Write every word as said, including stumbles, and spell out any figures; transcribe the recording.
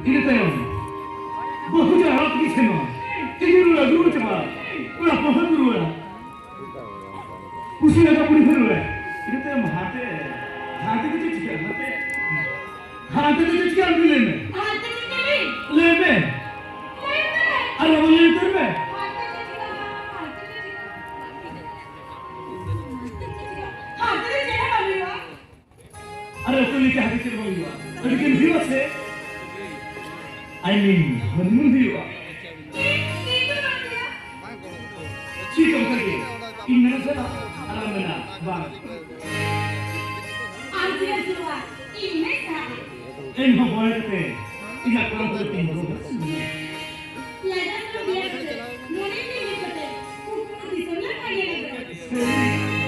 ᱤᱱᱟᱹ ᱛᱟᱭᱚᱢ ᱵᱟᱹᱦᱩ ᱡᱟᱶᱟᱭ ᱚᱲᱟᱜ ᱛᱮᱜᱮ ᱥᱮᱱᱚᱜᱼᱟ᱾ ᱛᱮᱜᱮ ᱨᱩᱣᱟᱹᱲᱟ, ᱨᱩᱣᱟᱹᱲ ᱪᱟᱵᱟᱜᱼᱟ᱾ ᱠᱚᱲᱟ ᱦᱚᱯᱚᱱ ᱦᱚᱸ ᱨᱩᱣᱟᱹᱲᱟ᱾ ᱠᱩᱥᱤ ᱞᱟᱜᱟ ᱠᱩᱲᱤ ᱦᱚᱸ ᱨᱩᱣᱟᱹᱲᱟ᱾ ᱤᱱᱟᱹ ᱛᱟᱭᱚᱢ ᱦᱟᱱᱛᱮ, ᱦᱟᱱᱛᱮ ᱫᱚ ᱪᱮᱫ ᱪᱤᱠᱟᱹᱜᱼᱟ? ᱦᱟᱱᱛᱮ, ᱦᱟᱱᱛᱮ ᱫᱚ ᱪᱮᱫ ᱪᱤᱠᱟᱹᱜᱼᱟ? ᱞᱟᱹᱭ ᱢᱮ᱾ ᱦᱟᱱᱛᱮ ᱪᱮᱫ ᱪᱤᱠᱟᱹᱜᱼᱟ? ᱞᱟᱹᱭ ᱢᱮ᱾ ᱞᱟᱹᱭ ᱢᱮ᱾ ᱟᱨ ᱵᱟᱵᱚᱱ ᱞᱟᱹᱭ ᱩᱛᱟᱹᱨ ᱢᱮ᱾ ᱦᱟᱱᱛᱮ ᱪᱮᱫ ᱪᱤᱠᱟᱹᱜᱼᱟ? ᱦᱟᱱᱛᱮ ᱪᱮᱫ ᱪᱤᱠᱟᱹᱜᱼᱟ? ᱦᱟᱱᱛᱮ ᱫᱚ ᱪᱮᱫ ᱦᱚᱸ ᱵᱟᱝ ᱦᱩᱭᱩᱜᱼᱟ᱾ ᱟᱨ ᱚᱠᱚᱭ ᱞᱟᱹᱭ ᱠᱮᱫᱟ ᱦᱟᱹᱛᱤ ᱪᱮᱫ ᱵᱟᱝ ᱦᱩᱭᱩᱜᱼᱟ? ᱟᱹᱰᱤ ᱜᱟᱱ ᱦᱩᱭᱩᱜᱼᱟ ᱥᱮ? I mean, honeymoon ᱦᱩᱭᱩᱜᱼᱟ᱾ ᱪᱮᱫ ᱚᱱᱠᱟ ᱜᱮ? ᱤᱧ ᱢᱮᱱᱟ ᱥᱮ ᱵᱟᱝ? ᱟᱨ ᱟᱢ ᱢᱮᱱᱟ ᱵᱟᱝ? ᱟᱢ ᱛᱤᱱᱟᱹᱜ ᱡᱳᱨ, ᱤᱧ ᱢᱮᱱᱟ᱾ ᱮᱱᱦᱚᱸ ᱵᱚᱭᱮ ᱠᱟᱛᱮ ᱤᱧᱟᱹᱜ ᱠᱚᱲᱟᱢ ᱠᱚᱨᱮ ᱛᱤᱸᱜᱩ ᱠᱟᱛᱮ ᱞᱟᱡᱟ ᱥᱚᱨᱚᱢ ᱵᱮᱭᱟᱨ ᱠᱟᱛᱮ, ᱢᱚᱱᱮ ᱡᱤᱣᱤ ᱠᱟᱛᱮ, ᱠᱩᱠᱢᱩ ᱫᱤᱥᱚᱢ ᱞᱮ ᱯᱟᱸᱡᱟ ᱞᱮᱫᱟ᱾